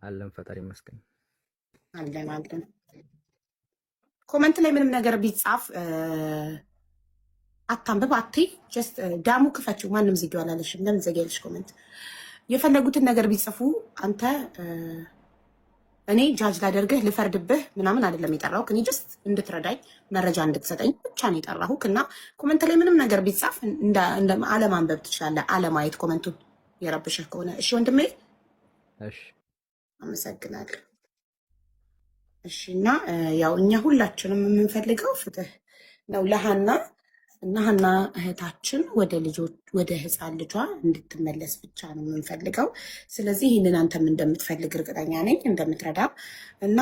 አለን፣ ፈጣሪ ይመስገን። አለን አለን። Comment ላይ ምንም ነገር ቢጻፍ አታንብብ፣ አትይ። Just ዳሙ ክፈችው። ማንም ዝጊው አላለሽም። ለምን ዘጊያለሽ? Comment የፈለጉትን ነገር ቢጽፉ አንተ እኔ ጃጅ ላደርግህ ልፈርድብህ ምናምን አይደለም የጠራሁህ። እኔ just እንድትረዳኝ መረጃ እንድትሰጠኝ ብቻ ነው የጠራሁህ። እና comment ላይ ምንም ነገር ቢጻፍ አለማንበብ ትችላለህ፣ አለማየት comment ኡን የረብሽህ ከሆነ። እሺ ወንድሜ? እሺ። አመሰግናለሁ። እሺ፣ እና ያው እኛ ሁላችንም የምንፈልገው ፍትህ ነው ለሀና እና ሀና እህታችን ወደ ልጆች ወደ ህፃን ልጇ እንድትመለስ ብቻ ነው የምንፈልገው። ስለዚህ ይህንን አንተም እንደምትፈልግ እርግጠኛ ነኝ፣ እንደምትረዳ። እና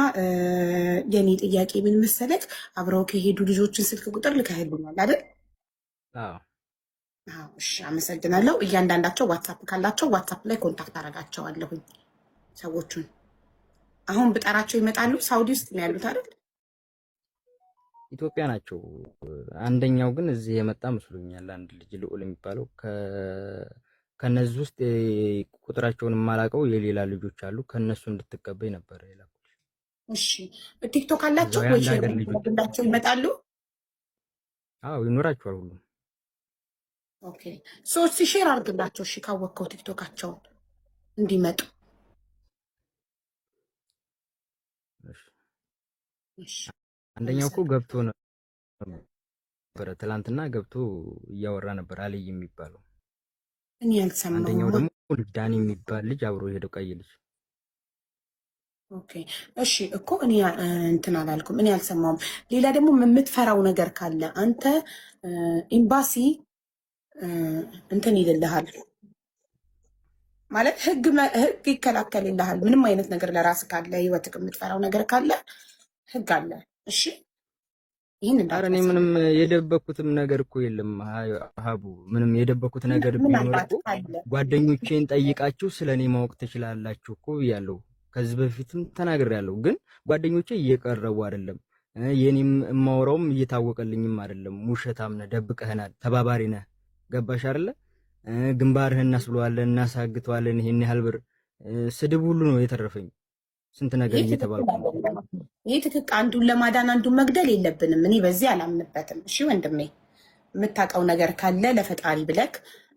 የኔ ጥያቄ ምን መሰለክ፣ አብረው ከሄዱ ልጆችን ስልክ ቁጥር ልከህልኛል አይደል? አዎ። አዎ፣ እሺ፣ አመሰግናለሁ። እያንዳንዳቸው WhatsApp ካላቸው WhatsApp ላይ contact አደርጋቸዋለሁኝ ሰዎቹን። አሁን ብጠራቸው ይመጣሉ? ሳውዲ ውስጥ ነው ያሉት አይደል? ኢትዮጵያ ናቸው። አንደኛው ግን እዚህ የመጣ መስሎኛል። አንድ ልጅ ልዑል የሚባለው፣ ከነዚህ ውስጥ ቁጥራቸውን የማላውቀው የሌላ ልጆች አሉ። ከነሱ እንድትቀበይ ነበር የላኩልሽ። እሺ፣ TikTok አላቸው እዛው ወይ? የአንድ Share ሀገር ልጆች። ብናደርግላቸው ይመጣሉ? አዎ፣ ይኖራቸዋል ሁሉም። Okay፣ so share አድርግላቸው። እሺ፣ ካወቅከው TikTok ኣቸውን እንዲመጡ። እሺ። እሺ። አንደኛው እኮ አመሰግናለሁ። ገብቶ ነበረ፣ ትላንትና ገብቶ እያወራ ነበር አልይ የሚባለው። እኔ አንደኛው አልሰማሁም። ደግሞ ዳኒ የሚባል ልጅ አብሮ የሄደው ቀይ ልጅ። Okay፣ እሺ፣ እኮ እኔ እንትን አላልኩም፣ እኔ አልሰማሁም። ሌላ ደግሞ የምትፈራው ነገር ካለ አንተ ኤምባሲ እንትን ይልልሃል ማለት ህግ ይከላከልልሃል። ምንም አይነት ነገር ለራስ ካለ፣ ህይወትህ የምትፈራው ነገር ካለ ህግ አለ። እሺ፣ ይህን አረ እኔ እንዳትረሳ። ምንም የደበኩትም ነገር እኮ የለም ሀቡ፣ ምንም የደበኩት ነገር ቢኖር ምናልባት እኮ ካለ ጓደኞቼን ጠይቃችሁ ስለ እኔ ማወቅ ትችላላችሁ እኮ ብያለሁ። ከዚህ በፊትም ተናግሬያለሁ። ግን ጓደኞቼ እየቀረቡ አይደለም፣ የኔም የማወራውም እየታወቀልኝም አይደለም። ውሸታም ነህ፣ ደብቀህናል፣ ተባባሪ ነህ። ገባሽ አይደለ? ግንባርህን እናስብለዋለን፣ እናሳግተዋለን፣ ይሄን ያህል ብር፣ ስድብ ሁሉ ነው የተረፈኝ። ስንት ነገር ይህ ትክክል እየተባልኩ ነው። አይደለም። ይህ ትክክል፣ አንዱን ለማዳን አንዱን መግደል የለብንም። እኔ በዚህ አላምንበትም። እሺ ወንድሜ፣ የምታውቀው ነገር ካለ ለፈጣሪ ብለክ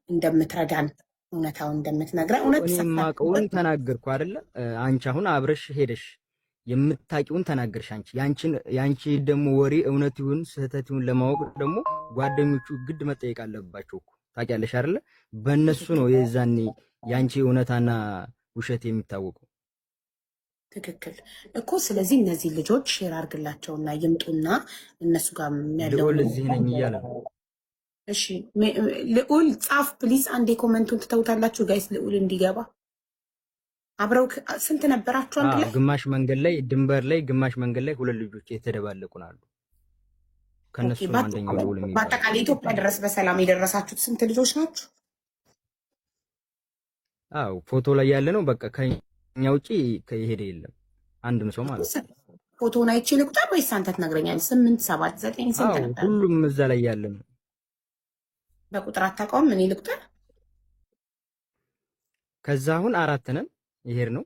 እንደምትረዳን እውነታውን እንደምትነግረን እውነት እኔ የማውቀውን ሰፋበት ተናገርኩ አይደለ? አንቺ አሁን አብረሽ ሄደሽ የምታውቂውን ተናገርሽ። አንቺ ያንቺ ደግሞ ወሬ እውነት ይሁን ስህተት ይሁን ለማወቅ ደግሞ ጓደኞቹ ግድ መጠየቅ አለባቸው እኮ፣ ታውቂያለሽ አይደለ? በእነሱ ነው የዛኔ ያንቺ እውነታና ውሸት የሚታወቀው። ትክክል እኮ። ስለዚህ እነዚህ ልጆች share አድርግላቸውና ይምጡና እነሱ ጋር ልዑል ያለውን እዚህ ነኝ እያለ ነው። እሺ፣ ልዑል ጻፍ please። አንዴ comment ኡን ትተውታላችሁ guys፣ ልዑል እንዲገባ። አብረው ስንት ነበራችሁ አንድ አዎ ላይ? ግማሽ መንገድ ላይ፣ ድንበር ላይ፣ ግማሽ መንገድ ላይ ሁለት ልጆች የተደባለቁ አሉ። Okay። ከነሱ ነው አንደኛው ልዑል የሚባለው። በአጠቃላይ ኢትዮጵያ ድረስ በሰላም የደረሳችሁት ስንት ልጆች ናችሁ? አዎ፣ ፎቶ ላይ ያለ ነው። በቃ ከኛ ውጪ ከሄደ የለም አንድም ሰው ማለት ነው። ፎቶውን አይቼ ልቁጠር ወይስ አንተ ትነግረኛለህ? ስምንት፣ ሰባት፣ ዘጠኝ፣ ስንት አዎ ነበር? ሁሉም እዛ ላይ ያለ ነው። በቁጥር አታውቀውም? እኔ ልቁጠር። ከዛ አሁን አራት ነን ይሄድ ነው።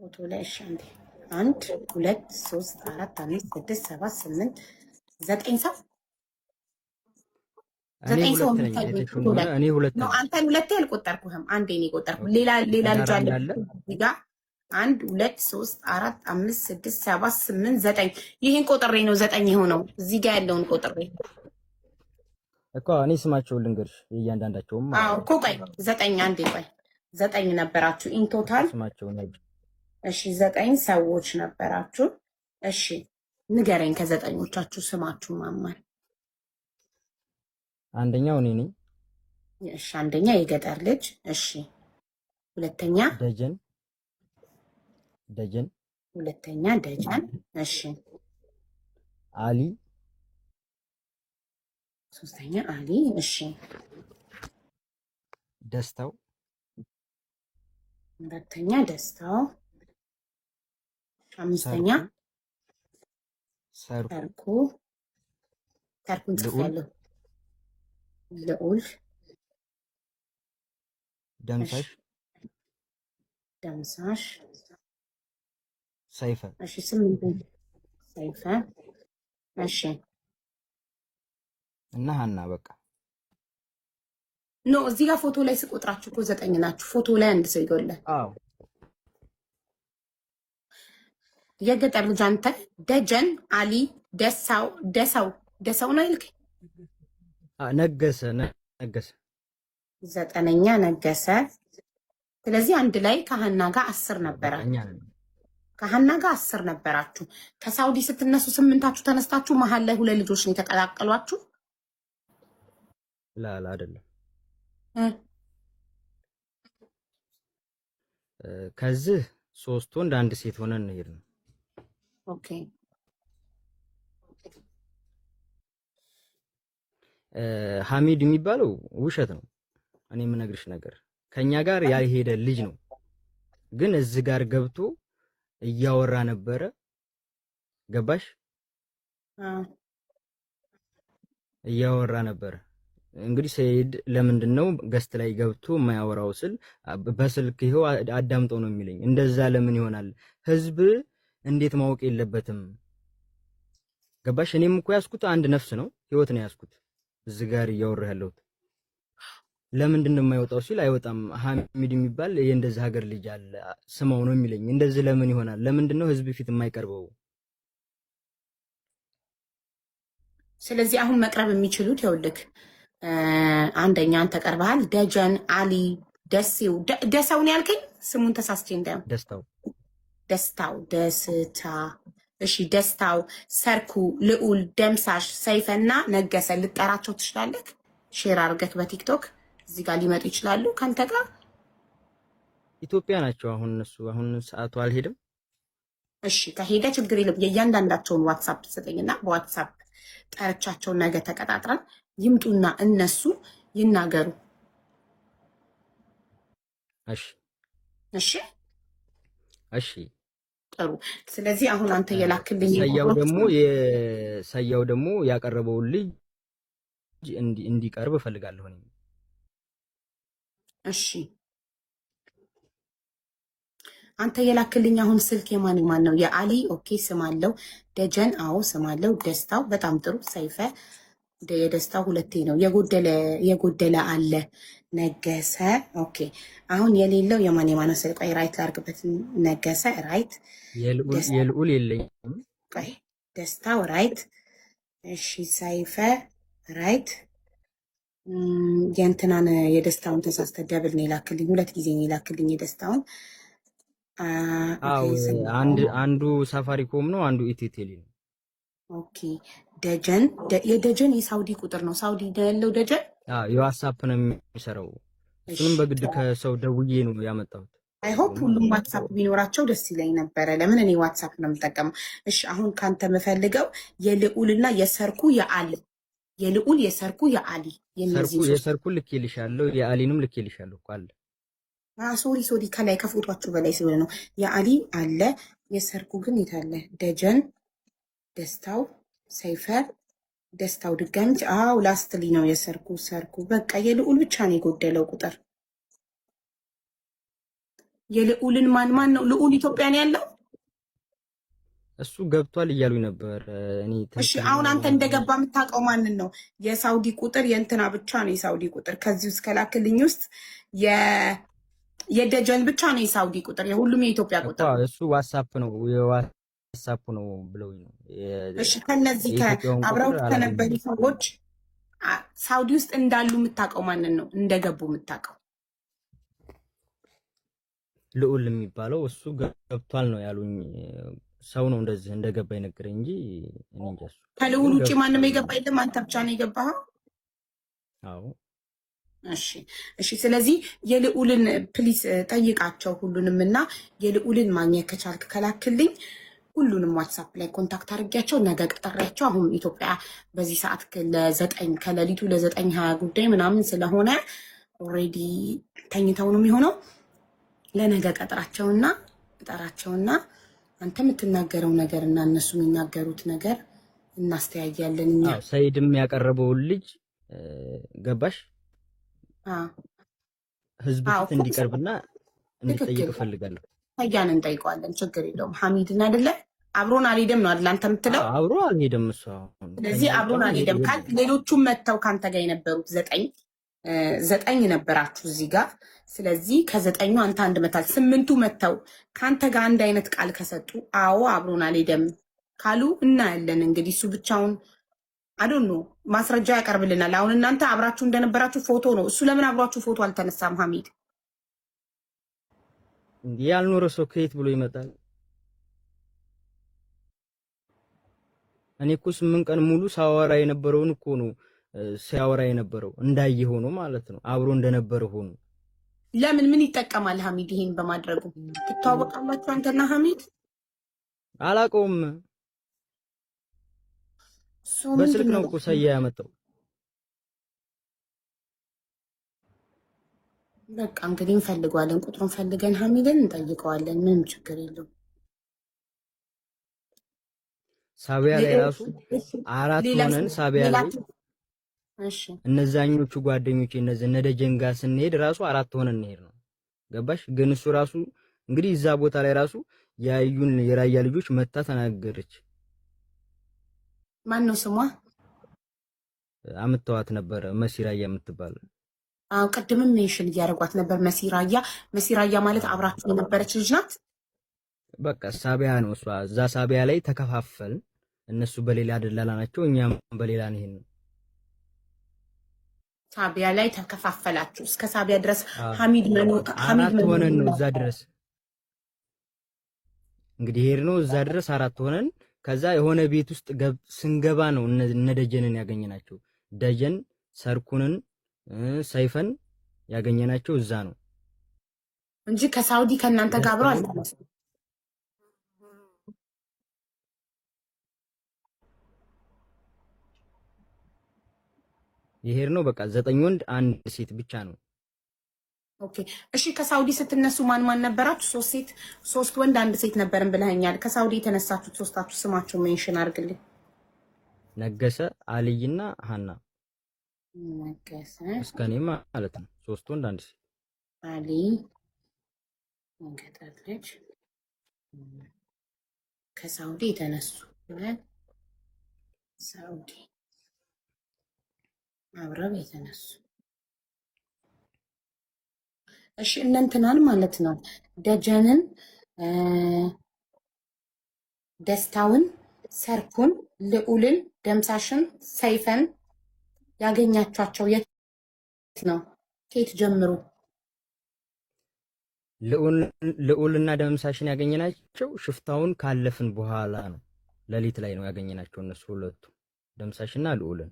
ፎቶ ላይ እሺ፣ አንዴ፣ አንድ፣ ሁለት፣ ሶስት፣ አራት፣ አምስት፣ ስድስት፣ ሰባት፣ ስምንት፣ ዘጠኝ ሰው። እኔ ዘጠኝ ሰው ሁለት ነኝ። የሚታይ አይተሽው ፎቶ እንደሆነ ላይ እኔ ሁለት ነው። ነኝ። አንተን ሁለቴ አልቆጠርኩህም። አንዴ ነው የቆጠርኩህ። Okay። ሌላ ሌላ ልጅ ህዳር አለ አንድ አለ። እዚህ ጋር። አንድ፣ ሁለት፣ ሶስት፣ አራት፣ አምስት፣ ስድስት፣ ሰባት፣ ስምንት፣ ዘጠኝ። ይህን ቆጥሬ ነው ዘጠኝ የሆነው። እዚህ ጋር ያለውን ቆጥሬ። እኮ እኔ ስማቸውን ልንገርሽ የእያንዳንዳቸውም አዎ ማለት ነው። እኮ ቆይ፣ ዘጠኝ፣ አንዴ ቆይ፣ ዘጠኝ ነበራችሁ in total። ስማቸውን ያጅ። እሺ፣ ዘጠኝ ሰዎች ነበራችሁ። እሺ፣ ንገረኝ ከዘጠኞቻችሁ ስማችሁ ማማን? አንደኛው እኔ ነኝ። እሺ፣ አንደኛ የገጠር ልጅ። እሺ፣ ሁለተኛ? ደጀን ደጀን። ሁለተኛ ደጀን። እሺ። አሊ። ሶስተኛ አሊ። እሺ። ደስታው። አራተኛ ደስታው። አምስተኛ? ሰርኩ ሰርኩ። ተርኩ። ተርኩን ልዑል። ጽፌያለሁ። ልዑል፣ እሺ። ደምሳሽ። ደምሳሽ። ሰይፈ። እሺ፣ ስምንት፣ ሰይፈ። እሺ። እና ሀና በቃ። No፣ እዚህ ጋር ፎቶ ላይ ስቆጥራችሁ እኮ ዘጠኝ ናችሁ። ፎቶ ላይ አንድ ሰው ይጎላል። አዎ። የገጠር ልጅ አንተ፣ ደጀን፣ አሊ፣ ደሳው፣ ደሰው፣ ደሰው ነው ያልከኝ? ነገሰ፣ ነገሰ። ዘጠነኛ ነገሰ። ስለዚህ አንድ ላይ ከሀና ጋር 10 በቃ ነበራችሁ። እኛ ነን። ከሀና ጋር 10 ነበራችሁ። ከሳውዲ ስትነሱ ስምንታችሁ ተነስታችሁ መሀል ላይ ሁለት ልጆች ነው የተቀላቀሏችሁ። ላላ አይደለም። ከዚህ ሶስት ወንድ አንድ ሴት ሆነን እንሄድ ነው። Okay። ሐሚድ የሚባለው ውሸት ነው። እኔ የምነግርሽ ነገር ከኛ ጋር ያልሄደ ልጅ ነው። ግን እዚህ ጋር ገብቶ እያወራ ነበረ። ገባሽ? እያወራ ነበረ። እንግዲህ ሰይድ ለምንድን ነው guest ላይ ገብቶ የማያወራው ስል በስልክ ይኸው አዳምጠው ነው የሚለኝ። እንደዛ ለምን ይሆናል? ህዝብ እንዴት ማወቅ የለበትም? ገባሽ? እኔም እኮ ያዝኩት አንድ ነፍስ ነው፣ ህይወት ነው ያዝኩት። እዚህ ጋር እያወራ ያለሁት ለምንድን ነው የማይወጣው ሲል አይወጣም። ሐሚድ የሚባል የእንደዚህ ሀገር ልጅ አለ ስማው ነው የሚለኝ። እንደዚህ ለምን ይሆናል? ለምንድን ነው ህዝብ ፊት የማይቀርበው? ስለዚህ አሁን መቅረብ የሚችሉት ይኸውልህ፣ አንደኛ አንተ ቀርበሃል። ደጀን፣ አሊ፣ ደሴው፣ ደሰውን ያልከኝ ስሙን ተሳስቼ እንዳይሆን። ደስታው። ደስታው፣ ደስታ። እሺ፣ ደስታው፣ ሰርኩ፣ ልዑል፣ ደምሳሽ፣ ሰይፈና ነገሰ ልጠራቸው ትችላለህ። Share አድርገህ በቲክቶክ እዚህ ጋር ሊመጡ ይችላሉ ከአንተ ጋር። ኢትዮጵያ ናቸው አሁን እነሱ። አሁን ሰዓቱ አልሄድም። እሺ፣ ከሄደ ችግር የለም። የእያንዳንዳቸውን ዋትሳፕ ስጠኝና በዋትሳፕ ጠርቻቸው ነገ ተቀጣጥረን ይምጡና እነሱ ይናገሩ። እሺ። እሺ። እሺ። ጥሩ። ስለዚህ አሁን አንተ የላክልኝ ሰያው ቁጥሮች ደግሞ የሰያው ደግሞ ያቀረበውን ልጅ እንዲቀርብ እፈልጋለሁ እኔ። እሺ፣ አንተ የላክልኝ አሁን ስልክ የማን የማን ነው? የአሊ okay፣ ስም አለው። ደጀን አዎ ስም አለው። ደስታው በጣም ጥሩ። ሰይፈ፣ የደስታው ሁለቴ ነው የጎደለ፣ የጎደለ አለ። ነገሰ okay። አሁን የሌለው የማን የማን ነው? ስልክ ቆይ right ላድርግበት። ነገሰ right። የልዑል ደስታ የልዑል የለኝም። ቆይ፣ ደስታው right። እሺ፣ ሰይፈ right። የእንትናን የደስታውን ተሳስተ double ነው የላክልኝ። ሁለት ጊዜ ነው የላክልኝ የደስታውን። አዎ። Okay። አንድ አንዱ ሳፋሪኮም ነው፣ አንዱ ኢትዮቴሌ ነው። Okay፣ ደጀን፣ የደጀን የሳውዲ ቁጥር ነው። ሳውዲ ነው ያለው ደጀን። አዎ፣ የዋትሳፕ ነው የሚሰራው። እሱንም በግድ ከሰው ደውዬ ነው ያመጣሁት። I hope ሁሉም ዋትሳፕ ቢኖራቸው ደስ ይለኝ ነበረ። ለምን እኔ ዋትሳፕ ነው የምጠቀመው። እሺ፣ አሁን ካንተ የምፈልገው የልዑልና የሰርኩ የአሊ፣ የልዑል፣ የሰርኩ፣ የአሊ ሰርኩ የእነዚህን ሶስት። የሰርኩ ልኬልሻለሁ፣ የአሊንም ልኬልሻለሁ እኮ አለ። Sorry, sorry፣ ከላይ ከፎቷችሁ በላይ ስለሆነ ነው። የአሊ አለ፣ የሰርኩ ግን የት አለ? ደጀን፣ ደስታው፣ ሰይፈር፣ ደስታው ድጋሚ። አዎ፣ lastly ነው የሰርኩ፣ ሰርኩ። በቃ የልዑል ብቻ ነው የጎደለው ቁጥር። የልዑልን ማን ማን ነው? ልዑል ኢትዮጵያ ነው ያለው? እሱ ገብቷል እያሉኝ ነበር። እኔ እሺ። ትክክለኛ አሁን አንተ እንደገባ የምታውቀው ማንን ነው? የሳውዲ ቁጥር የእንትና ብቻ ነው የሳውዲ ቁጥር። ከዚህ ውስጥ ከላክልኝ ውስጥ የደጀን ብቻ ነው የሳውዲ ቁጥር፣ የሁሉም የኢትዮጵያ እኮ ቁጥር ነው። እሱ ዋትሳፕ ነው፣ የዋትሳፕ ነው ብለውኝ ነው። እሺ፣ ከነዚህ የኢትዮጵያውን አብረው ቁጥር ከነበሩ አላገኘሁም። ሰዎች ሳውዲ ውስጥ እንዳሉ የምታውቀው ማንን ነው? እንደገቡ የምታውቀው? ልዑል የሚባለው እሱ ገብቷል ነው ያሉኝ። ሰው ነው እንደዚህ እንደገባ የነገረኝ እንጂ እኔ እንጃ። እሱ ከልዑል ግን ውጭ ማንም ገብቷል የገባ የለም። አንተ ብቻ ነው የገባኸው? አዎ። እሺ። ስለዚህ የልዑልን please ጠይቃቸው ሁሉንም እና የልዑልን ማግኘት ከቻልክ ከላክልኝ ሁሉንም ዋትሳፕ ላይ contact አድርጊያቸው ነገ ቀጠሪያቸው። አሁን ኢትዮጵያ በዚህ ሰዓት ለ9 ከሌሊቱ ለ9:20 ጉዳይ ምናምን ስለሆነ already ተኝተው ነው የሚሆነው። ለነገ ቀጥራቸውና እጠራቸውና አንተ የምትናገረው ነገር እና እነሱ የሚናገሩት ነገር እናስተያያለን እኛ። አዎ፣ ሰይድም ያቀረበውን ልጅ ገባሽ ህዝብ ፊት እኮ እንዲቀርብና እንዲጠየቅ ትክክል። እፈልጋለሁ። ሰያን እንጠይቀዋለን። ችግር የለውም። ሐሚድን አይደለ አብሮን አልሄደም ነው አይደል አንተ የምትለው? አብሮ አልሄደም። እሱ አሁን ስለዚህ ከኛ ውጭ አብሮን አሁን ሄደ አልሄደም ካልክ የለም። ሌሎቹም መጥተው ከአንተ ጋር የነበሩት 9 ነበራችሁ እዚህ ጋር። ስለዚህ ከዘጠኙ አንተ አንድ መታል፣ ስምንቱ መጥተው ከአንተ ጋር አንድ አይነት ቃል ከሰጡ አዎ አብሮን አልሄደም ካሉ እናያለን። እንግዲህ እሱ ብቻውን አዶኖ ማስረጃ ያቀርብልናል። አሁን እናንተ አብራችሁ እንደነበራችሁ ፎቶ ነው እሱ። ለምን አብሯችሁ ፎቶ አልተነሳም ሐሚድ? ያልኖረ ሰው ከየት ብሎ ይመጣል? እኔ እኮ 8 ቀን ሙሉ ሳወራ የነበረውን እኮ ነው ሲያወራ የነበረው እንዳየ ሆኖ ማለት ነው። አብሮ እንደነበረ ሆኖ ለምን ምን ይጠቀማል ሐሚድ ይሄን በማድረጉ? ትተዋወቃላችሁ አንተና ሐሚድ? አላውቀውም። እሱ በስልክ ምንድን ነው ነው እኮ ሰያ ያመጣው። በቃ እንግዲህ እንፈልገዋለን፣ ቁጥሩን ፈልገን ሐሚድን እንጠይቀዋለን። ምንም ችግር የለውም። ሳቢያ ላይ ራሱ አራት ሌላ ሆነን ሳቢያ ሌላ ላይ እሺ እነዛኞቹ ጓደኞቼ እነዚህ እነ ደጀን ጋር ስንሄድ ራሱ አራት ሆነን እንሄድ ነው። ገባሽ? ግን እሱ ራሱ እንግዲህ እዛ ቦታ ላይ ራሱ ያዩን የራያ ልጆች መታ ተናገረች። ማን ነው ስሟ? አምተዋት ነበረ መሲራያ የምትባል። አዎ ቅድምም mention እያደረጓት ነበር። መሲራያ መሲራያ ማለት አብራችሁ የነበረች ልጅ ናት። በቃ ሳቢያ ነው እሷ። እዛ ሳቢያ ላይ ተከፋፈል። እነሱ በሌላ ደላላ ናቸው፣ እኛም በሌላ ነው። ይሄን ሳቢያ ላይ ተከፋፈላችሁ። እስከ ሳቢያ ድረስ ሐሚድ ሐሚድ አራት መኖር ሆነን ነው እዛ ድረስ እንግዲህ ሄድ ነው እዛ ድረስ አራት ሆነን ከዛ የሆነ ቤት ውስጥ ስንገባ ነው እነ ደጀንን ያገኘናቸው። ደጀን ሰርኩንን ሰይፈን ያገኘናቸው እዛ ነው። እንጂ ከሳውዲ ከእናንተ ጋር አብረው ደስታውን አልተነሱም። የሄድ ነው በቃ 9 ወንድ አንድ ሴት ብቻ ነው። Okay እሺ። ከሳውዲ ስትነሱ ማን ማን ነበራችሁ? ሶስት ሴት፣ ሶስት ወንድ፣ አንድ ሴት ነበርን ብለኸኛል። ከሳውዲ የተነሳችሁት ሶስታችሁ ስማችሁ mention አድርግልኝ። ነገሰ፣ አልይና ሀና ነገሰ፣ እስከ እኔ ማለት ነው። ሶስት ወንድ አንድ ሴት። አሊ፣ ገጠር ልጅ ከሳውዲ የተነሱ ሳውዲ አብረው የተነሱ እሺ፣ እነ እንትናን ማለት ነው ደጀንን፣ ደስታውን፣ ሰርኩን፣ ልዑልን፣ ደምሳሽን፣ ሰይፈን ያገኛቿቸው የት ነው? ከየት ጀምሩ? ልዑልና ደምሳሽን ያገኘናቸው ሽፍታውን ካለፍን በኋላ ነው። ሌሊት ላይ ነው ያገኘናቸው እነሱ ሁለቱ ደምሳሽና ልዑልን።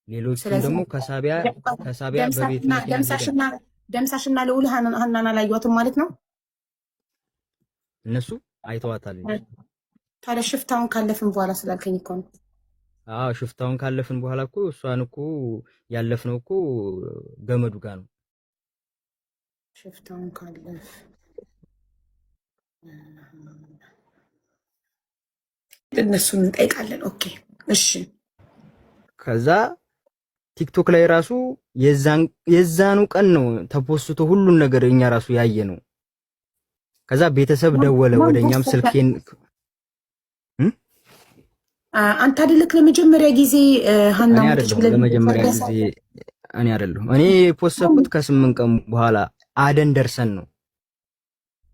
ሌሎቹን ስለዚህ ደግሞ ከሳቢያ በቤት ደምሳሽና መኪና ሄደን ደምሳሽና ደምሳሽና ልዑል ሀናን አላዩዋትም ማለት ነው። እነሱ አይተዋታል እንጂ። ታዲያ ሽፍታውን ካለፍን በኋላ ስላልከኝ እኮ ነው። አዎ ሽፍታውን ካለፍን በኋላ እኮ እሷን እኮ ያለፍነው እኮ ገመዱ ጋር ነው። ሽፍታውን ካለፍ እነሱን እንጠይቃለን። Okay እሺ። ከዛ ቲክቶክ ላይ ራሱ የዛኑ ቀን ነው ተፖስቶ ሁሉን ነገር እኛ ራሱ ያየ ነው። ከዛ ቤተሰብ ደወለ ማን ወደ እኛም ፖስተ? ስልኬን እም? አንተ አይደለክ ለመጀመሪያ ጊዜ ሀና እኔ ሞተች አይደለሁም ብለህ ለመጀመሪያ ጊዜ እኔ አይደለሁም። እኔ የፖሰትኩት ከ8 ቀን በኋላ አደን ደርሰን ነው።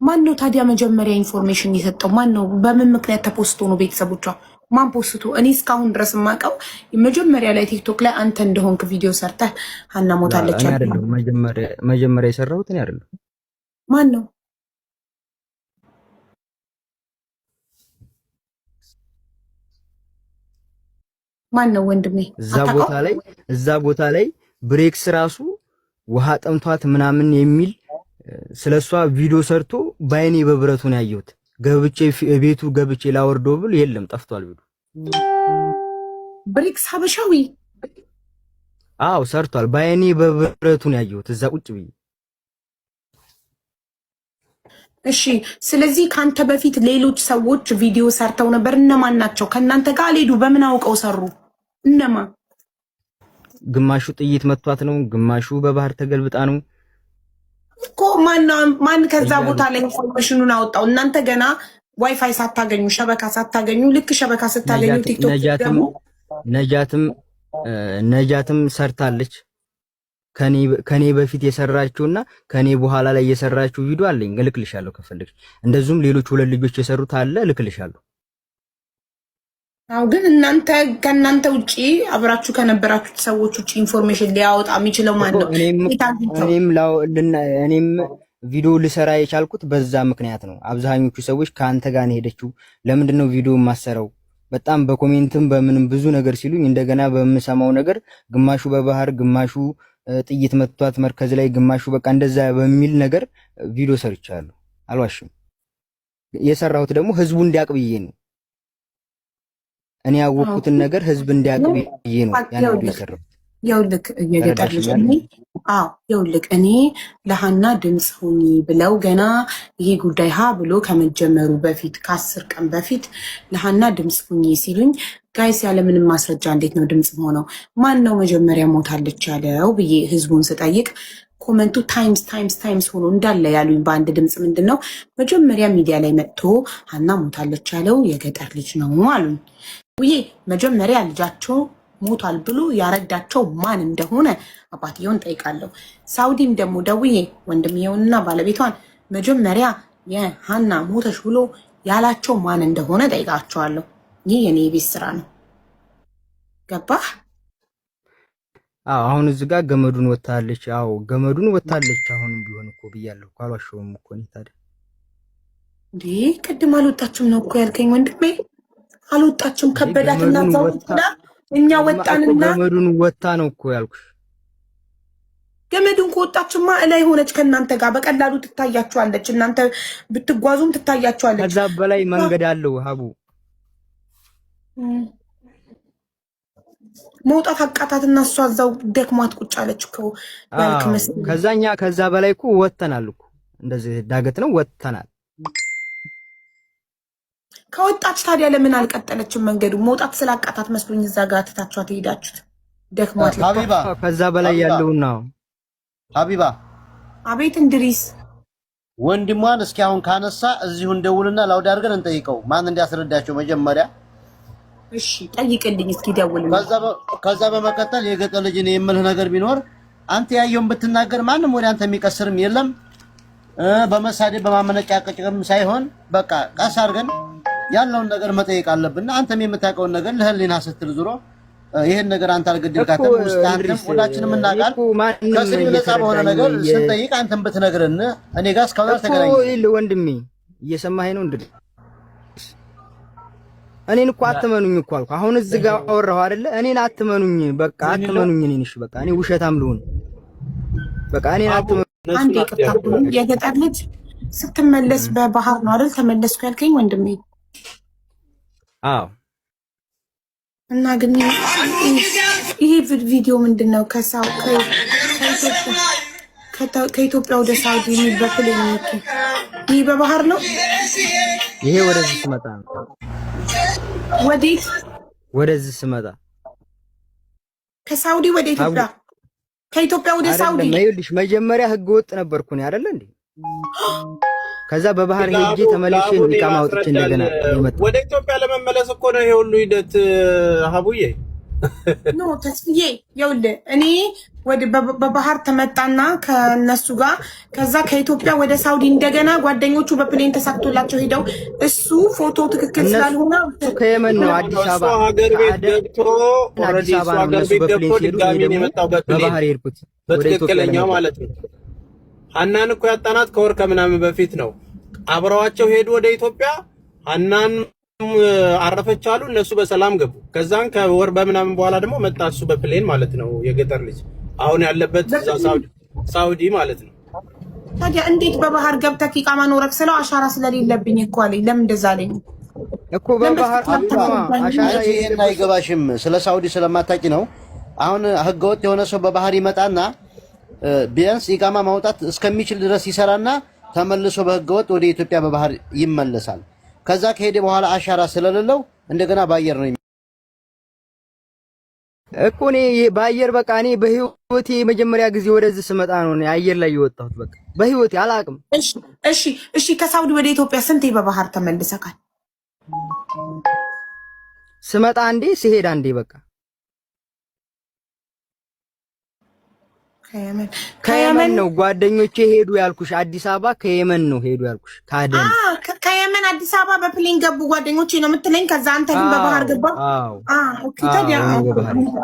ማን ነው ታዲያ መጀመሪያ information የሰጠው ማን ነው? በምን ምክንያት ተፖስቶ ነው? ቤተሰቦቿ ማን ፖስቶ? እኔ እስካሁን ድረስ የማውቀው መጀመሪያ ላይ ቲክቶክ ላይ አንተ እንደሆንክ ቪዲዮ ሰርተህ ሀና لا ሞታለች እኔ ያልከው አይደለሁም መጀመሪያ የሰራሁት እኔ አይደለሁም። ማን ነው? ማን ነው ወንድሜ? እዛ አታውቀው? ቦታ ላይ እዛ ቦታ ላይ ብሬክስ ራሱ ውሃ ጠምቷት ምናምን የሚል ስለሷ ቪዲዮ ሰርቶ ባይኔ በብረቱ ነው ያየሁት። ገብቼ ቤቱ ገብቼ ላወርዶ ብል የለም ጠፍቷል ቪዲዮ። ብሬክስ ሀበሻዊ አዎ ሰርቷል። ባይኔ በብረቱ ነው ያየሁት እዛ ቁጭ ብዬ። እሺ። ስለዚህ ከአንተ በፊት ሌሎች ሰዎች ቪዲዮ ሰርተው ነበር። እነማን ናቸው? ከእናንተ ጋር አልሄዱ። በምን አውቀው ሰሩ? እነማ? ግማሹ ጥይት መቷት ነው፣ ግማሹ በባህር ተገልብጣ ነው። እኮ ማን ከዛ እያሉ ቦታ ላይ information ኑን አወጣው? እናንተ ገና ዋይፋይ ሳታገኙ شبكة ሳታገኙ፣ ልክ شبكة ስታገኙ ቲክቶክ ነጃትም ደግሞ ነጃትም ነጃትም ሰርታለች። ከኔ በፊት የሰራችውና ከኔ በኋላ ላይ የሰራችው ቪዲዮ አለኝ፣ እልክልሻለሁ ከፈለግሽ። እንደዚሁም ሌሎች ሁለት ልጆች የሰሩት አለ፣ እልክልሻለሁ። አዎ፣ ግን እናንተ ከእናንተ ውጪ አብራችሁ ከነበራችሁት ሰዎች ውጪ information ሊያወጣ የሚችለው ማን እኮ ነው? እኔም የት አግኝተው? እኔም እኔም ቪዲዮ ልሰራ የቻልኩት በዛ ምክንያት ነው። አብዛኞቹ ሰዎች ከአንተ ጋር ነው የሄደችው፣ ለምንድን ነው ቪዲዮ የማሰረው? በጣም በ comment ም በምንም ብዙ ነገር ሲሉኝ እንደገና በምሰማው ነገር ግማሹ በባህር ግማሹ ጥይት መጥቷት መርከዝ ላይ ግማሹ በቃ እንደዛ በሚል ነገር ቪዲዮ ሰርቻለሁ። አልዋሽም። የሰራሁት ደግሞ ህዝቡ እንዲያውቅ ብዬ ነው። እኔ ያወቅኩትን ነገር ህዝብ እንዲያውቅ ብዬ ነው ያን ቪዲዮ የሰራሁት። ይኸውልህ የገጠር ልጅ ተረዳሽኛል? እኔ አዎ ይኸውልህ እኔ ለሀና ድምፅ ሁኚ ብለው ገና ይሄ ጉዳይ ሀ ብሎ ከመጀመሩ በፊት ከ10 ቀን በፊት ለሀና ድምፅ ሁኚ ሲሉኝ guys ያለምንም ማስረጃ እንዴት ነው ድምፅ ሆነው? ማን ነው መጀመሪያ ሞታለች ያለው ብዬ ህዝቡን ስጠይቅ comment ኡ times times times ሆኖ እንዳለ ያሉኝ በአንድ ድምፅ ምንድን ነው መጀመሪያ ሚዲያ ላይ መጥቶ ሀና ሞታለች ያለው የገጠር ልጅ ነው አሉኝ። ውዬ መጀመሪያ ልጃቸው ሞቷል ብሎ ያረዳቸው ማን እንደሆነ አባትየውን ጠይቃለሁ። ሳውዲም ደግሞ ደውዬ ወንድምየውንና ባለቤቷን መጀመሪያ የሀና ሞተሽ ብሎ ያላቸው ማን እንደሆነ ጠይቃቸዋለሁ። ይህ የኔ የቤት ስራ ነው። ገባህ? አዎ አሁን እዚህ ጋር ገመዱን ወታለች። አዎ ገመዱን ወታለች። አሁንም ቢሆን እኮ ብያለሁ እኮ አልዋሸሁም እኮ እኔ ታዲያ። እንዴ ቅድም አልወጣችም ነው እኮ ያልከኝ ወንድሜ። አልወጣችም እንዴ ከበዳትና ገመዱን እዛው ወታ ቁጭ እኛ እማ እኮ ወጣንና ገመዱን ወታ ነው እኮ ያልኩሽ። ገመዱን ከወጣችማ እላይ ሆነች ከእናንተ ጋር በቀላሉ ትታያችኋለች። እናንተ ብትጓዙም ትታያችኋለች። ከዛ በላይ መንገድ አለው ሀቡ። መውጣት አቃታትና እሷ እዛው ደክሟት ቁጭ አለች እኮ ያልክ አዎ መሰለኝ። ከዛኛ ከዛ በላይ እኮ ወጥተናል እኮ እንደዚህ ዳገት ነው ወጥተናል። ከወጣች ታዲያ ለምን አልቀጠለችም መንገዱ? መውጣት ስላቃታት መስሎኝ እዛ ጋር ትታችኋት ሄዳችሁት። ደክሟት ልባ። ሀቢባ አዎ ከዛ በላይ ሀቢባ ያለውና ሀቢባ አቤት እንድሪስ። ወንድሟን እስኪ አሁን ካነሳ እዚሁ እንደውልና loud አድርገን እንጠይቀው ማን እንዲያስረዳቸው መጀመሪያ። እሺ ጠይቅልኝ እስኪ ደውልና። ከዛ በመቀጠል የገጠር ልጅ እኔ የምልህ ነገር ቢኖር አንተ ያየውን ብትናገር ማንም ወደ አንተ የሚቀስርም የለም። በመሳደብ በማመነጫቀጭም ሳይሆን በቃ ቀስ አድርገን ያለውን ነገር መጠየቅ አለብንና አንተም የምታውቀውን ነገር ለህሊና ስትል ዙሮ ይሄን ነገር አንተ እኮ አልገደልካትም ውስጥ አንተም እንድሪስ ሁላችንም እኔ እናውቃል። እኮ ማንም ከስድብ ነፃ በሆነ እየተረዳኝ ነገር ስንጠይቅ አንተም ብትነግርን እኔ ጋር እስካሁን እኮ አልተገናኘንም። ይኸውልህ ወንድሜ እየሰማኸኝ ነው እንድሪስ? እኔን እኮ አትመኑኝ እኮ አልኩህ። አሁን እዚህ ጋር አወራሁ አይደለ? እኔን አትመኑኝ፣ በቃ አትመኑኝ። እኔን እሺ፣ በቃ እኔ ውሸታም ልሁን፣ በቃ እኔን አትመኑኝ። አንድ ይቅርታ፣ የገጠር ልጅ ስትመለስ በባህር ነው አይደል? ተመለስኩ ያልከኝ ወንድሜ። አዎ እና ግን ይሄ ቪዲዮ ምንድን ነው? ከኢትዮጵያ ወደ ሳውዲ በ plane የሚኬድ ይህ በባህር ነው። ይሄ ወደዚህ ስመጣ ነው። ወዴት? ወደዚህ ስመጣ ከሳውዲ ወደ ኢትዮጵያ፣ ከኢትዮጵያ ወደ ሳውዲ። አይደለም። ይኸውልሽ መጀመሪያ ህገ ወጥ ነበርኩ እኔ አይደለ እንዴ? ከዛ በባህር ሄጄ ተመልሼ ነው ኢቃማ አውጥቼ እንደገና የመጣሁት። ወደ ኢትዮጵያ ለመመለስ እኮ ነው ይሄ ሁሉ ሂደት ሀቡዬ። No ተስፍዬ፣ ይኸውልህ እኔ ወደ በባህር ተመጣና ከነሱ ጋር ከዛ ከኢትዮጵያ ወደ ሳውዲ እንደገና ጓደኞቹ በ plane ተሳክቶላቸው ሄደው እሱ ፎቶ ትክክል እነሱ ስላልሆነ ከየመን ነው አዲስ እሱ አበባ ሀገር ቤት ከአደን ገብቶ አዲስ already እሱ አበባ ነው ሀገር እነሱ ቤት በ plane ገብቶ ሲሄዱ፣ እኔ ድጋሚ ነው ደግሞ የመጣው በ plane በባህር የሄድኩት ወደ ኢትዮጵያ በትክክለኛው ለመግባት። ማለት ነው። ሀናን እኮ ያጣናት ከወር ከምናምን በፊት ነው። አብረዋቸው ሄዱ ወደ ኢትዮጵያ። ሀናን አረፈች አሉ፣ እነሱ በሰላም ገቡ። ከዛን ከወር በምናምን በኋላ ደግሞ መጣ እሱ በ plane ማለት ነው። የገጠር ልጅ አሁን ያለበት እዛ ሳውዲ ሳውዲ ማለት ነው። ታዲያ እንዴት በባህር ገብተህ ኢቃማ ኖረክ ስለው አሻራ ስለሌለብኝ እኮ አለኝ። ለምን እንደዛ አለኝ? እኮ በባህር ሀቢባ አሻራ አንቺ ይሄን አይገባሽም፣ ስለ ሳውዲ ስለማታውቂ ነው። አሁን ህገወጥ የሆነ ሰው በባህር ይመጣና ቢያንስ ኢቃማ ማውጣት እስከሚችል ድረስ ይሰራና ተመልሶ በህገወጥ ወደ ኢትዮጵያ በባህር ይመለሳል። ከዛ ከሄደ በኋላ አሻራ ስለሌለው እንደገና በአየር ነው። እኮ እኔ በአየር በቃ እኔ በህይወቴ የመጀመሪያ ጊዜ ወደዚህ ስመጣ ነው እኔ አየር ላይ የወጣሁት። በቃ በህይወቴ አላቅም። እሺ እሺ እሺ። ከሳውዲ ወደ ኢትዮጵያ ስንቴ በባህር ተመልሰካል? ስመጣ አንዴ፣ ስሄድ አንዴ። በቃ ከየመን ከየመን ነው ጓደኞቼ ሄዱ ያልኩሽ። አዲስ አበባ ከየመን ነው ሄዱ ያልኩሽ። ካደን ከየመን አዲስ አበባ በ plane ገቡ ጓደኞቼ ነው የምትለኝ። ከዛ አንተ ግን በባህር ገባ። Okay ታዲያ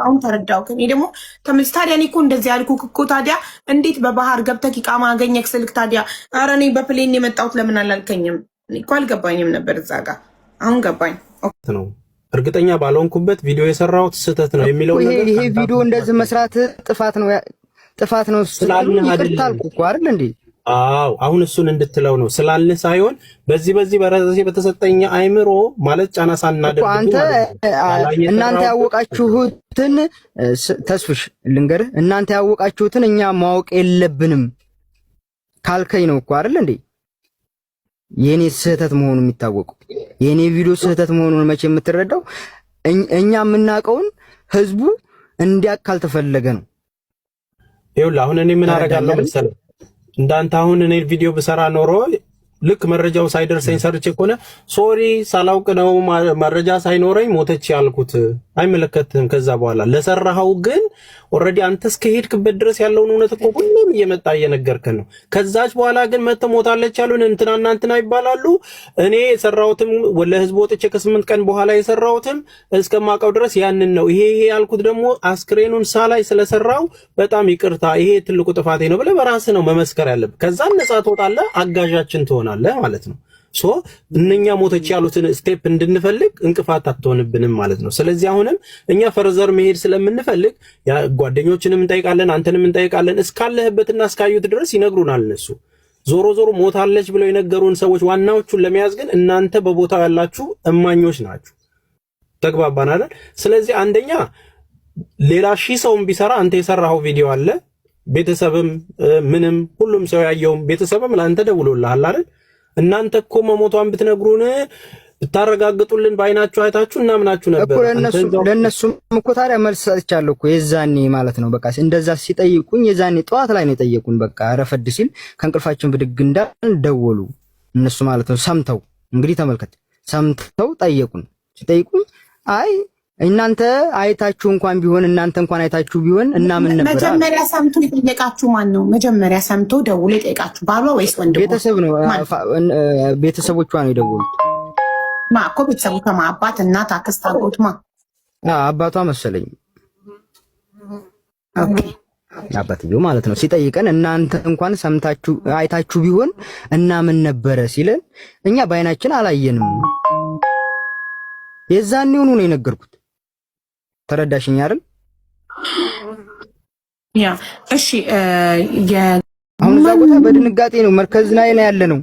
አሁን ተረዳሁ። እኔ ደግሞ ተመልስ። ታዲያ እኔ እኮ እንደዚህ ያልኩህ እኮ ታዲያ እንዴት በባህር ገብተህ ኢቃማ አገኘህ ስልክ ታዲያ ኧረ እኔ በ plane የመጣሁት ለምን አላልከኝም? እኔ እኮ አልገባኝም ነበር እዛ ጋር። አሁን ገባኝ ነው። እርግጠኛ ባልሆንኩበት ቪዲዮ የሰራሁት ስህተት ነው የሚለው ነገር ይሄ ቪዲዮ እንደዚህ መስራት ጥፋት ነው ጥፋት ነው ስላልን ይቅርታ አልኩ እኮ አይደል እንዴ? አዎ አሁን እሱን እንድትለው ነው ስላልን ሳይሆን በዚህ በዚህ በራሴ በተሰጠኝ አይምሮ ማለት ጫና ሳናደርግ አንተ እናንተ ያወቃችሁትን ተስፍሽ ልንገርህ፣ እናንተ ያወቃችሁትን እኛ ማወቅ የለብንም ካልከኝ ነው እኮ አይደል እንዴ? የኔ ስህተት መሆኑ የሚታወቀው የኔ ቪዲዮ ስህተት መሆኑን መቼ የምትረዳው እኛ የምናውቀውን ህዝቡ እንዲያውቅ ካልተፈለገ ነው። ይኸውልህ አሁን እኔ ምን አደርጋለሁ መሰለህ፣ እንዳንተ አሁን እኔ ቪዲዮ ብሰራ ኖሮ ልክ መረጃው ሳይደርሰኝ ሰርቼ ከሆነ sorry ሳላውቅ ነው መረጃ ሳይኖረኝ ሞተች ያልኩት አይመለከትህም። ከዛ በኋላ ለሰራኸው ግን already አንተ እስከሄድክበት ድረስ ያለውን እውነት እኮ ሁሉም እየመጣ እየነገርከን ነው። ከዛች በኋላ ግን መጥተው ሞታለች ያሉን እንትናና እንትና ይባላሉ። እኔ የሰራሁትም ለህዝብ ወጥቼ ከ8 ቀን በኋላ የሰራሁትም እስከማውቀው ድረስ ያንን ነው። ይሄ ይሄ ያልኩት ደግሞ አስክሬኑን ሳላይ ስለሰራው በጣም ይቅርታ፣ ይሄ ትልቁ ጥፋቴ ነው ብለህ በራስህ ነው መመስከር ያለብህ። ከዛም ነፃ ትወጣለህ፣ አጋዣችን ትሆናለህ ማለት ነው። So እነኛ ሞተች ያሉትን step እንድንፈልግ እንቅፋት አትሆንብንም ማለት ነው። ስለዚህ አሁንም እኛ further መሄድ ስለምንፈልግ ጓደኞችንም እንጠይቃለን፣ አንተንም እንጠይቃለን። እስካለህበትና እስካዩት ድረስ ይነግሩናል እነሱ። ዞሮ ዞሮ ሞታለች ብለው የነገሩን ሰዎች ዋናዎቹን ለመያዝ ግን እናንተ በቦታው ያላችሁ እማኞች ናችሁ። ተግባባን አይደል? ስለዚህ አንደኛ ሌላ ሺህ ሰውም ቢሰራ አንተ የሰራኸው ቪዲዮ አለ። ቤተሰብም ምንም ሁሉም ሰው ያየውም ቤተሰብም ለአንተ ደውሎልሃል አይደል? እናንተ እኮ መሞቷን ብትነግሩን ብታረጋግጡልን በአይናችሁ አይታችሁ እናምናችሁ ነበር። እኮ ለእነሱም እኮ ታዲያ መልስ ሰጥቻለሁ እኮ የዛኔ ማለት ነው። በቃ እንደዛ ሲጠይቁኝ የዛኔ ጠዋት ላይ ነው የጠየቁን። በቃ ረፈድ ሲል ከእንቅልፋችን ብድግ እንዳልን ደወሉ እነሱ ማለት ነው። ሰምተው እንግዲህ ተመልከት፣ ሰምተው ጠየቁን። ሲጠይቁኝ አይ እናንተ አይታችሁ እንኳን ቢሆን እናንተ እንኳን አይታችሁ ቢሆን እናምን ነበር። መጀመሪያ ሰምቶ የጠየቃችሁ ማን ነው? መጀመሪያ ሰምቶ ደውሎ የጠየቃችሁ ባሏ ወይስ ወንድሟ? ቤተሰብ ነው፣ ቤተሰቦቿ ነው የደወሉት። ማ እኮ ቤተሰቦቿ ማ? አባት፣ እናት፣ አክስት፣ አጎት ማ? አባቷ መሰለኝ። አባትየው ማለት ነው። ሲጠይቀን እናንተ እንኳን ሰምታችሁ አይታችሁ ቢሆን እናምን ነበረ ሲለን እኛ በአይናችን አላየንም። የዛኔውኑ ነው የነገርኩት። ተረዳሽኝ አይደል? Yeah እሺ። አሁን እዛ ቦታ በድንጋጤ ነው መርከዝ ላይ ነው ያለ ነው።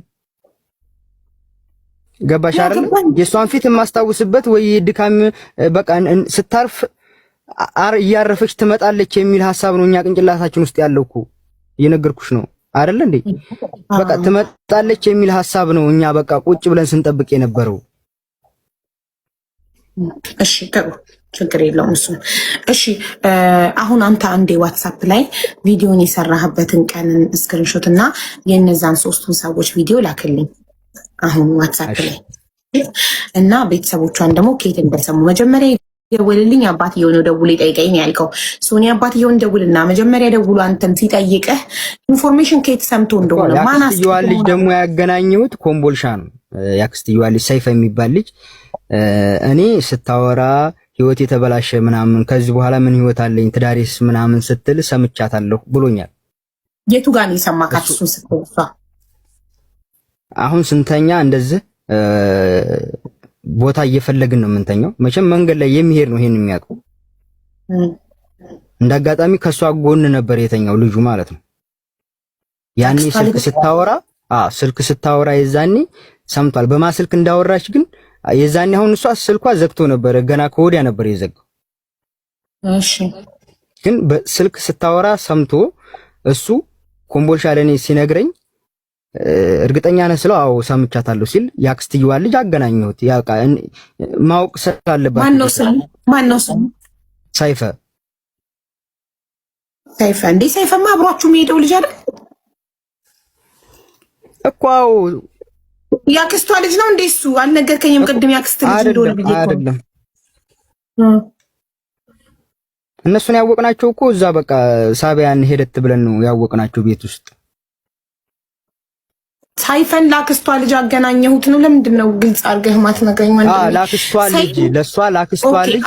ገባሽ አይደል? የእሷን ፊት የማስታውስበት ወይ ድካም በቃ ስታርፍ እያረፈች ትመጣለች የሚል ሀሳብ ነው እኛ ቅንጭላታችን ውስጥ ያለው እኮ እየነገርኩሽ ነው አይደል እንዴ? በቃ ትመጣለች የሚል ሀሳብ ነው እኛ በቃ ቁጭ ብለን ስንጠብቅ የነበረው። እሺ ጥሩ ችግር የለውም እሱ። እሺ አሁን አንተ አንዴ ዋትሳፕ ላይ ቪዲዮን የሰራህበትን ቀንን screenshot እና የእነዛን ሶስቱን ሰዎች ቪዲዮ ላክልኝ አሁን ዋትሳፕ ላይ እና ቤተሰቦቿን ደግሞ ከየት እንደሰሙ መጀመሪያ ደውልልኝ አባትየው ነው ደውሎ የጠይቀኝ ያልከው። ሶኒ አባትየውን ደውልና መጀመሪያ ደውሎ አንተን ሲጠይቅህ information ከየት ሰምቶ እንደሆነ ማን አስየዋ ልጅ ደግሞ ያገናኘሁት ኮምቦልሻ ነው። ያክስትየዋ ልጅ ሰይፈ የሚባል ልጅ እኔ ስታወራ ህይወት የተበላሸ ምናምን ከዚህ በኋላ ምን ህይወት አለኝ ትዳሬስ ምናምን ስትል ሰምቻታለሁ ብሎኛል። የቱ ጋር ነው የሰማካት እሱን ስትል? አሁን ስንተኛ እንደዚህ ቦታ እየፈለግን ነው የምንተኛው። መቼም መንገድ ላይ የሚሄድ ነው ይሄን የሚያውቀው። እንደ አጋጣሚ ከእሷ ጎን ነበር የተኛው ልጁ ማለት ነው። ያኔ ስልክ ስታወራ ስልክ ስታወራ የዛኔ ሰምቷል። በማ ስልክ እንዳወራች ግን የዛኔ አሁን እሷ ስልኳ ዘግቶ ነበረ፣ ገና ከወዲያ ነበር የዘጋው። እሺ ግን በስልክ ስታወራ ሰምቶ እሱ ኮምቦልሻ ለኔ ሲነግረኝ እርግጠኛ ነህ ስለው አዎ ሰምቻታለሁ ሲል የአክስትየዋን ልጅ አገናኘሁት። ማወቅ ስላለባት ማነው ስሙ? ሰይፈ። ሰይፈ እንዴ? ሰይፈማ አብሯችሁ የሚሄደው ልጅ አይደል እኮ? አዎ ያክስቷ ልጅ ነው እንዴ? እሱ አልነገርከኝም ቅድም ያክስት ልጅ እንደሆነ ብዬ እኮ አይደለም። እነሱን ያወቅናቸው እኮ እዛ በቃ ሳቢያን ሄደት ብለን ነው ያወቅናቸው ቤት ውስጥ። ሳይፈን ላክስቷ ልጅ አገናኘሁት ነው። ለምንድን ነው ግልጽ አድርገህ ማትነግረኝ? ላክስቷ ልጅ ለሷ ላክስቷ ልጅ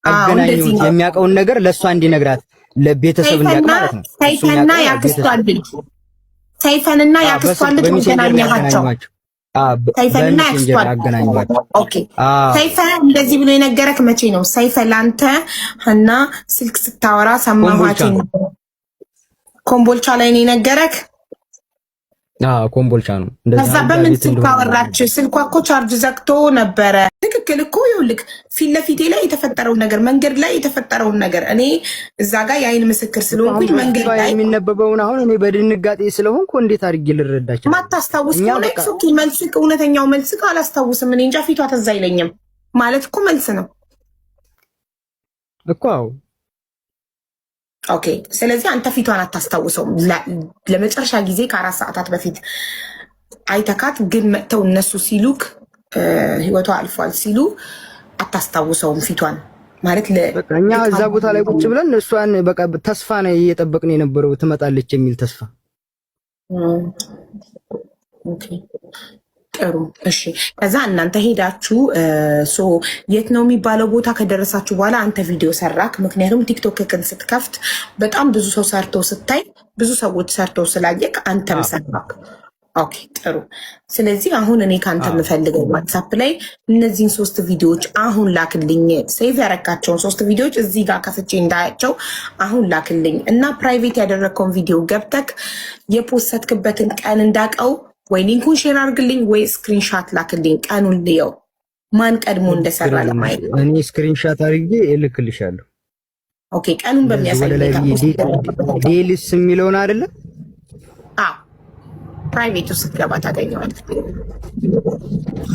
አገናኘሁት የሚያውቀውን ነገር ለሷ እንዲነግራት ለቤተሰብ እንዲያውቅ ማለት ነው። ሰይፈንና ያክስቷ ልጅ ሰይፈንና ያክስቷ ልጅ አገናኘኋቸው። ሰይፈንና ያክስቷ okay። ሰይፈ እንደዚህ ብሎ የነገረክ መቼ ነው? ሰይፈ ላንተ እና ስልክ ስታወራ ሰማኋት። ኮምቦልቻ ላይ ነው የነገረክ? ኮምቦልቻ ነው። ከዛ በምን ስልክ አወራች? ስልኳ እኮ ቻርጅ ዘግቶ ነበረ። ትክክል እኮ ይኸውልህ፣ ፊት ለፊቴ ላይ የተፈጠረውን ነገር፣ መንገድ ላይ የተፈጠረውን ነገር እኔ እዛ ጋር የአይን ምስክር ስለሆንኩኝ መንገድ ላይ የሚነበበውን አሁን እኔ በድንጋጤ ስለሆንኩ እንዴት አድርጌ ልረዳ እችላለሁ? ማታስታውስ ከሆነ okay፣ መልስክ እውነተኛው መልስክ አላስታውስም፣ እኔ እንጃ ፊቷ ትዝ አይለኝም ማለት እኮ መልስ ነው እኮ። አዎ okay። ስለዚህ አንተ ፊቷን አታስታውሰውም። ለመጨረሻ ጊዜ ከ4 ሰዓታት በፊት አይተካት፣ ግን መጥተው እነሱ ሲሉክ ህይወቷ አልፏል ሲሉ አታስታውሰውም ፊቷን ማለት። እኛ እዛ ቦታ ላይ ቁጭ ብለን እሷን በቃ ተስፋ ነው እየጠበቅን የነበረው ትመጣለች የሚል ተስፋ። ጥሩ እሺ። ከዛ እናንተ ሄዳችሁ so የት ነው የሚባለው ቦታ ከደረሳችሁ በኋላ አንተ ቪዲዮ ሰራክ። ምክንያቱም ቲክቶክን ስትከፍት በጣም ብዙ ሰው ሰርቶ ስታይ፣ ብዙ ሰዎች ሰርቶ ስላየክ አንተም ሰራክ። okay ጥሩ። ስለዚህ አሁን እኔ ከአንተ የምፈልገው ዋትሳፕ ላይ እነዚህን ሶስት ቪዲዮዎች አሁን ላክልኝ። save ያረካቸውን ሶስት ቪዲዮዎች እዚህ ጋር ከፍቼ እንዳያቸው አሁን ላክልኝ እና private ያደረግከውን ቪዲዮ ገብተክ የ post ክበትን ቀን እንዳቀው ወይ link ኡን share አድርግልኝ ወይ screenshot ላክልኝ። ቀኑን ልየው ማን ቀድሞ እንደሰራ ለማየት። እኔ screenshot አድርጌ እልክልሻለሁ። okay ቀኑን በሚያሳይ ዴሊስ የሚለውን አይደለ? አዎ private ኡ ስትገባ ታገኘዋለህ።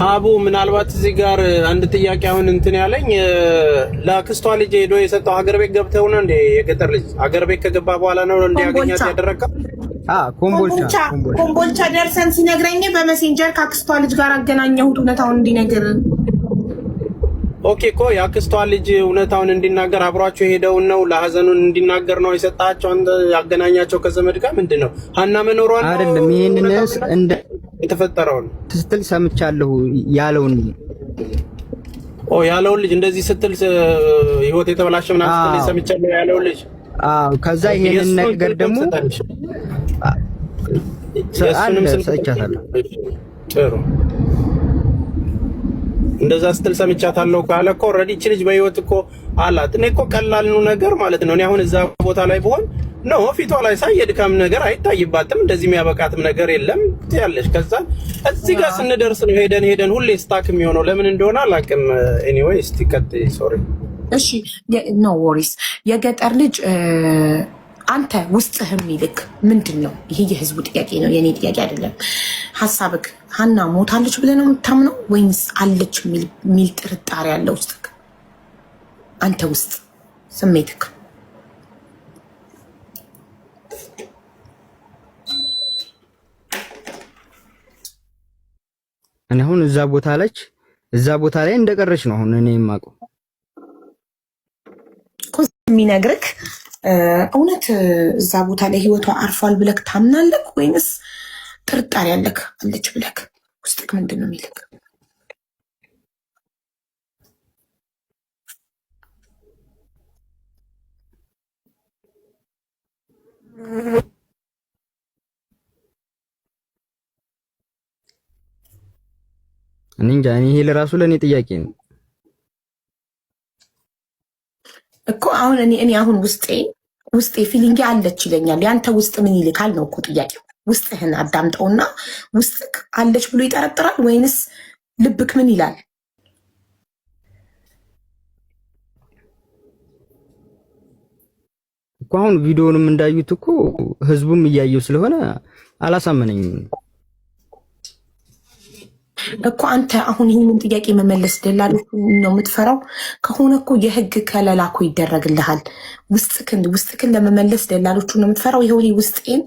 ሀቡ ምናልባት እዚህ ጋር አንድ ጥያቄ አሁን እንትን ያለኝ ለአክስቷ ልጅ ሄዶ የሰጠው ሀገር ቤት ገብተው ነው እንዴ? የገጠር ልጅ ሀገር ቤት ከገባ በኋላ ነው እንዲያገኛት ያደረገው? ኮምቦልቻ ደርሰን ሲነግረኝ በመሴንጀር ከአክስቷ ልጅ ጋር አገናኘሁት እውነታውን እንዲነግር። okay እኮ የአክስቷ ልጅ እውነታውን እንዲናገር አብሯቸው የሄደውን ነው ለሀዘኑን እንዲናገር ነው የሰጣቸው፣ ያገናኛቸው ከዘመድ ጋር ምንድን ነው ሀና መኖሯን አይደለም። ይሄንን እንደ የተፈጠረውን ስትል ሰምቻለሁ ያለውን ኦ ያለውን ልጅ እንደዚህ ስትል ህይወት የተበላሸ ምናምን ስትል ሰምቻለሁ ያለውን ልጅ። አዎ። ከዛ ይሄንን ነገር ደግሞ የእሱንም ስልክ ሰጥቻታለሁ። ጥሩ እንደዛ ስትል ሰምቻታለሁ ካለ እኮ already እቺ ልጅ በህይወት እኮ አላት። እኔ እኮ ቀላል ነው ነገር ማለት ነው። እኔ አሁን እዛ ቦታ ላይ ብሆን ነው ፊቷ ላይ ሳይ የድካም ነገር አይታይባትም፣ እንደዚህ የሚያበቃትም ነገር የለም ትያለሽ። ከዛ እዚህ ጋር ስንደርስ ነው ሄደን ሄደን ሁሌ stuck የሚሆነው ለምን እንደሆነ አላውቅም። anyway እስቲ ቀጥይ። sorry። እሺ no worries። የገጠር ልጅ አንተ ውስጥህ የሚልክ ምንድን ነው? ይሄ የህዝቡ ጥያቄ ነው፣ የእኔ ጥያቄ አይደለም። ሀሳብክ ሀና ሞታለች ብለህ ነው የምታምነው ወይንስ አለች የሚል ጥርጣሬ አለ ውስጥክ? አንተ ውስጥ ስሜትክ። እኔ አሁን እዛ ቦታ ላይ እዛ ቦታ ላይ እንደቀረች ነው አሁን እኔ የማውቀው። የሚነግርክ እውነት እዛ ቦታ ላይ ህይወቷ አርፏል ብለክ ታምናለክ ወይንስ ጥርጣሬ ያለክ አለች ብለክ ውስጥክ ምንድን ነው የሚልክ? እኔ እንጃ። እኔ ይሄ ለራሱ ለእኔ ጥያቄ ነው እኮ። አሁን እኔ አሁን ውስጤ feeling አለች ይለኛል። ያንተ ውስጥ ምን ይልካል ነው እኮ ጥያቄው። ውስጥህን አዳምጠውና ውስጥክ አለች ብሎ ይጠረጥራል ወይንስ ልብክ ምን ይላል? እኮ አሁን ቪዲዮንም እንዳዩት እኮ ህዝቡም እያየው ስለሆነ አላሳመነኝም። እኮ አንተ አሁን ይህንን ጥያቄ መመለስ ደላሎቹን ነው የምትፈራው ከሆነ እኮ የህግ ከለላ እኮ ይደረግልሃል። ውስጥክን ለመመለስ ደላሎቹን ነው የምትፈራው። ይኸው እኔ ውስጤን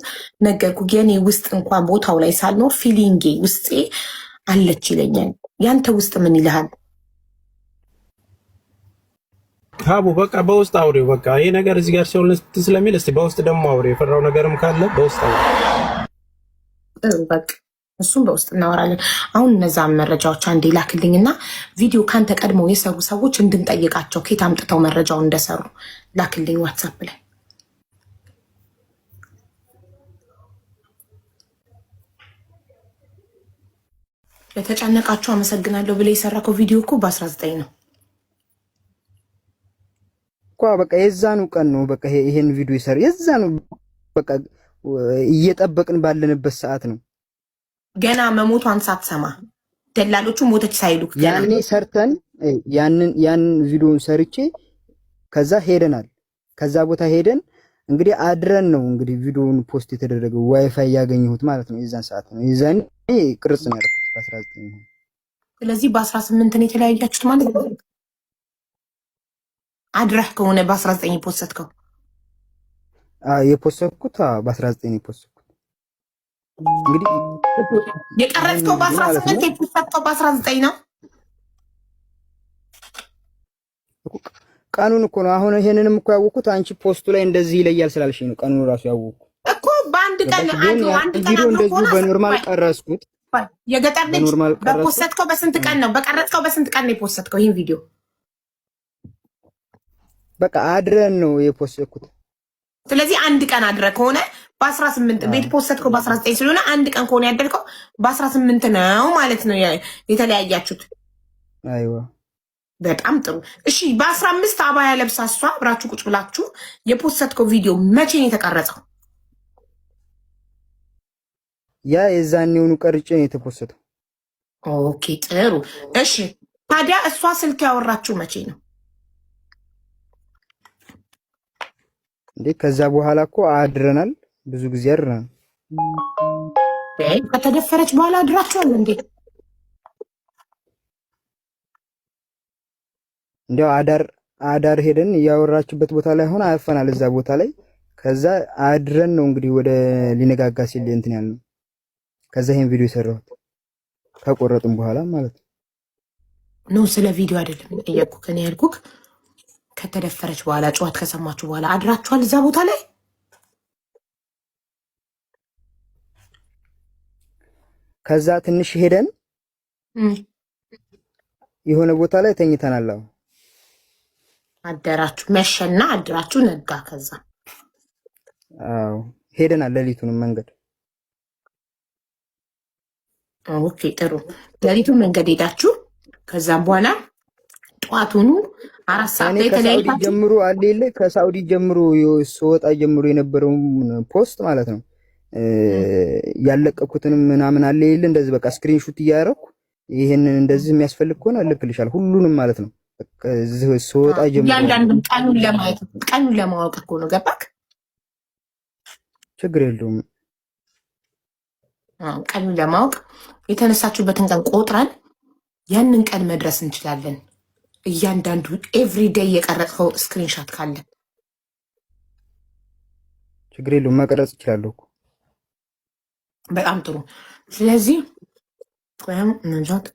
ነገርኩ። የኔ ውስጥ እንኳን ቦታው ላይ ሳልኖር feeling ኤ ውስጤ አለች ይለኛል። ያንተ ውስጥ ምን ይልሃል? ሀቡ በቃ በውስጥ አውሪው። በቃ ይሄ ነገር እዚህ ጋር ሲሆን ስለሚል እስቲ በውስጥ ደግሞ አውሪው። የፈራው ነገርም ካለ በውስጥ አውሪው። ጥሩ በቃ እሱም በውስጥ እናወራለን። አሁን እነዛን መረጃዎች አንዴ ላክልኝና ቪዲዮ ካንተ ቀድመው የሰሩ ሰዎች እንድንጠይቃቸው ከየት አምጥተው መረጃውን እንደሰሩ ላክልኝ ዋትሳፕ ላይ። ለተጨነቃችሁ አመሰግናለሁ ብለህ የሰራከው ቪዲዮ እኮ በ19 ነው። እኮ በቃ የዛኑ ቀን ነው በቃ ይሄን ቪዲዮ ይሰራ የዛኑ በቃ እየጠበቅን ባለንበት ሰዓት ነው። ገና መሞቷን ሳትሰማ ደላሎቹ ሞተች ሳይሉ ገና ያኔ ሰርተን ያንን ቪዲዮን ሰርቼ ከዛ ሄደናል። ከዛ ቦታ ሄደን እንግዲህ አድረን ነው እንግዲህ ቪዲዮውን post የተደረገው ዋይፋይ ያገኘሁት ማለት ነው። የዛን ሰዓት ነው የዛኔ ቅርጽ ነው ያደረኩት በ19 ነው። ስለዚህ በ18 ነው የተለያያችሁት ማለት ነው። አድረህ ከሆነ በ19 የ post ከው የ post ኩት በ19 ነው የ post ኩት። እንግዲህ የቀረጽከው በ18 የ post ከው በ19 ነው። ቀኑን እኮ ነው። አሁን ይሄንንም እኮ ያወቅኩት አንቺ post ኡ ላይ እንደዚህ ይለያል ስላልሽኝ ነው ቀኑን ራሱ ያወቅኩት እኮ። በአንድ ቀን አድሮ አንድ ቀን ቪዲዮ አድሮ እንደዚሁ ከሆነ በ normal ቀረጽኩት። የገጠር ልጅ በ normal ቀረጽኩት። በ post ከው በስንት ቀን ነው? በቀረጽከው በስንት ቀን ነው የ post ከው ይህን ቪዲዮ? በቃ አድረን ነው የ post ኩት። ስለዚህ አንድ ቀን አድረ ከሆነ በ18 ቤት post ከው በ19 ስለሆነ አንድ ቀን ከሆነ ያደርከው በ18 ነው ማለት ነው የተለያያችሁት። አይዋ። በጣም ጥሩ። እሺ በ15 አባያ ለብሳ እሷ አብራችሁ ቁጭ ብላችሁ የ post ከው ቪዲዮ መቼ ነው የተቀረጸው? ያ የዛኔውኑ ቀርጬ ነው የተ post ተው። Okay ጥሩ። እሺ ታዲያ እሷ ስልክ ያወራችሁ መቼ ነው? እንዴ ከዛ በኋላ እኮ አድረናል፣ ብዙ ጊዜ አድረናል። ከተደፈረች በኋላ አድራችኋል እንዴ? እንዲያው አዳር አዳር ሄደን ያወራችበት ቦታ ላይ ሆነ አርፈናል፣ እዛ ቦታ ላይ። ከዛ አድረን ነው እንግዲህ ወደ ሊነጋጋ ሲል እንትን ያልነው። ከዛ ይሄን ቪዲዮ የሰራሁት ከቆረጥም በኋላ ማለት ነው። No ስለ ቪዲዮ አይደለም የጠየቅኩህ። እኔ ያልኩህ ከተደፈረች በኋላ ጨዋት ከሰማችሁ በኋላ አድራችኋል እዛ ቦታ ላይ? ከዛ ትንሽ ሄደን የሆነ ቦታ ላይ ተኝተናል። አዎ። አደራችሁ፣ መሸና አድራችሁ ነጋ። ከዛ አዎ ሄደናል፣ ሌሊቱንም መንገድ። Okay ጥሩ። ሌሊቱን መንገድ ሄዳችሁ ከዛም በኋላ ጠዋቱኑ 4 ሰዓት እኔ ላይ ከሳውዲ ተለያይታችሁ ጀምሮ አለ የለ ከሳውዲ ጀምሮ ስወጣ ጀምሮ የነበረውን post ማለት ነው ያለቀኩትንም ምናምን አለ የለ እንደዚህ በቃ screenshot እያደረኩ ይሄንን እንደዚህ የሚያስፈልግ ከሆነ እልክልሻለሁ ሁሉንም ማለት ነው። በቃ እዚህ ስወጣ ጀምሮ እያንዳንዱ ቀኑን ለማየት ቀኑን ለማወቅ እኮ ነው። ገባክ? ችግር የለውም። አዎ፣ ቀኑን ለማወቅ የተነሳችሁበትን ቀን ቆጥረን ያንን ቀን መድረስ እንችላለን። እያንዳንዱ everyday የቀረጽከው screenshot ካለ። ችግር የለውም። መቅረጽ እችላለሁ እኮ። በጣም ጥሩ። ስለዚህ ወይም እንዛት